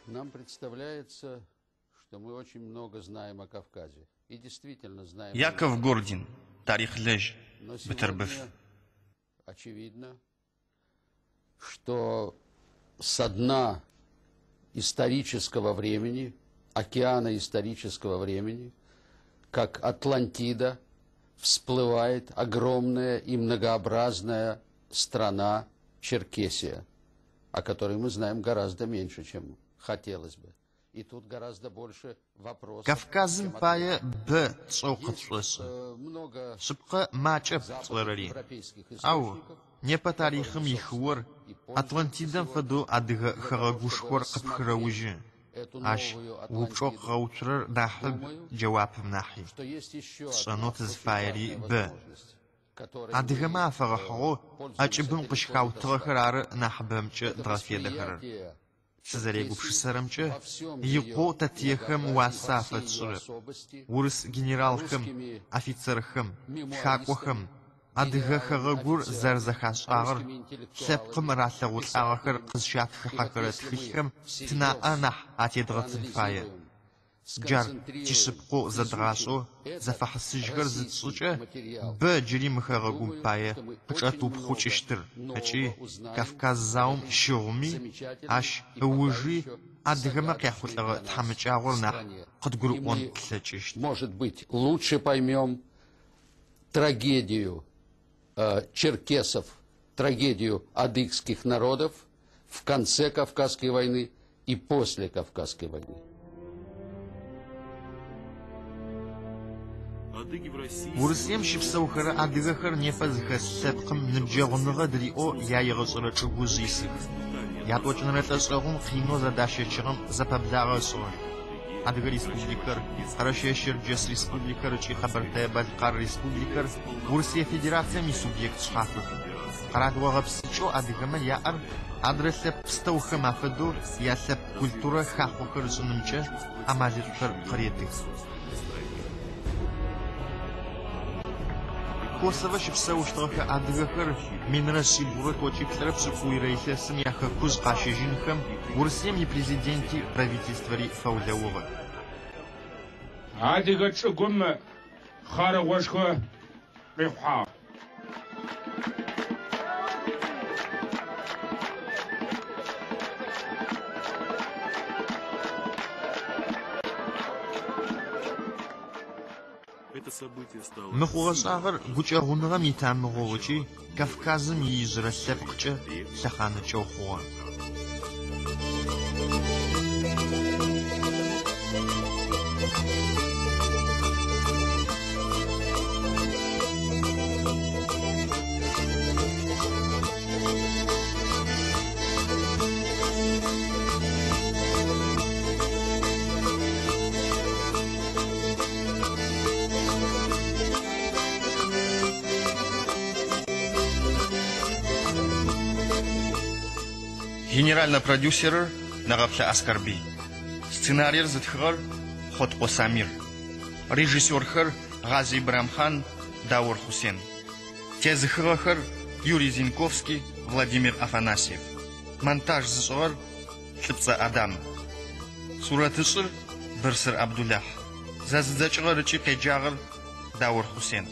Нам представляется, что мы очень много знаем о Кавказе. И действительно знаем. Яков Гордин, тарихълэжь, Но Бытырбыф. сегодня очевидно, что со дна исторического времени, океана исторического времени, как Атлантида, всплывает огромная и многообразная страна Черкесия, о которой мы знаем гораздо меньше, чем хотелось бы. И тут гораздо больше вопросов. Кавказым чем пае ответов. бэ тшӏэу Есть къытшӏошӏы. много Шъыпкъэ макӏэп западных тшӏэрэри. европейских Ау источников, непэ тарихъым которыми, ихыор собственно, и пользуются Атлантидэм сегодня фэдэу адыгэ для того, чтобы хэгъэгушхор рассмотреть къыпхырэужьы. эту Ащ новую упчӏэу Атлантиду. къыгъэуцурэр нахьыб Думаю, джэуапым нахьи. что есть еще одна Тшӏэнэу очень тызфаери важная бэ. возможность, которой Адыгэмэ мы афэгъэхьыгъэу пользуемся ӏэкӏыбым далеко къыщыхаутыгъэхэр недостаточно. ары нахьыбэмкӏэ Это дгъэфедэхэрэр. восприятие Сызэрегупшысэрэмкӏэ, во всем ее икъоу тэтыехэм многообразии, уасэ во всей ее афэтшӏырэп. особости, Урыс генералхэм, русскими офицерхэм, тхакӏохэм, мемуаристами, адыгэ генералами, хэгъэгур офицерами, зэрэзэхашӏагъэр, русскими лъэпкъым интеллектуалами, ралъэгъулӏагъэхэр писателями. И вот къызщатхыхьэхэрэ если мы тхылъхэм тынаӏэ всерьез нахь атедгъэтын фае. проанализируем, Джар сконцентрируем, тишъыпкъэу изучим зэдгъашӏэу этот зэфэхьысыжьхэр российский зытшӏыкӏэ материал, бэ джыри мы хэгъэгум думаю, пае что мы очень много къычӏэтыупхъукӏыщтыр ыкӏи нового узнаем Кавказ в заом этой щыгъуми замечательной ащ и пока ыужи еще адыгэмэ загадочной къяхъулӏэгъэ для нас тхьамыкӏагъор нахь стране. И къыдгурыӏон мы, тлъэкӏыщт. может быть, лучше поймем трагедию черкесов, трагедию адыгских народов в конце Кавказской войны и после Кавказской войны. Адыги в России Урысыем сегодня щыпсэухэрэ адыгэхэр непэ зыхэс лъэпкъым ныбджэгъуныгъэ дыриӏэу яегъэшӏэрэ чӏыгужъ исых. Ятӏокӏынэрэ лӏэшӏэгъум къинэу зэдащэчыгъэм зэпэблагъэ ышӏыгъэх. Адыгэ Республикэр, Къэрэщэе-Щэрджэс Республикэр ыкӏи Къэбэртэе-Бэлъкъар Республикэр Урысые Федерацием исубъект шъхьафых. Къэралыгъо гъэпсыкӏэу адыгэмэ яӏэр адрэ лъэпкъ пстэухэм афэдэу ялъэпкъ культурэ хахъохэр ышӏынымкӏэ амалышӏухэр къыретых. Косово щыпсэущтыгъэхэ адыгэхэр 1398 илъэсым яхэкужъ къащэжьынхэм Урысыем и Президенти правительствэри фэулэугъэх. Адыгэ чӏыгум хъарыгъошхо къихъухьагъ. Это событие стало Мы хъугъэ-шӏагъэр гукӏэгъуныгъэм итамыгъэу ыкӏи Кавказым иижъырэ лъэпкъкӏэ лъэхъаныкӏэу хъугъэ. Генеральнэ продюсерыр Нэгъэплъэ Аскэрбый. Сценариер зытхыгъэр Хъоткъо Самир. Режиссерхэр Гъазый Брамхан, Даур Хъусен. Тезыхыгъэхэр Юрий Зинковский, Владимир Афанасьев. Монтаж зышӏыгъэр Лӏыпцӏэ Адам. Сурэтышӏыр Бырсыр Абдулахь. Зэзыдзэкӏыгъэр ыкӏи къеджагъэр Даур Хъусен.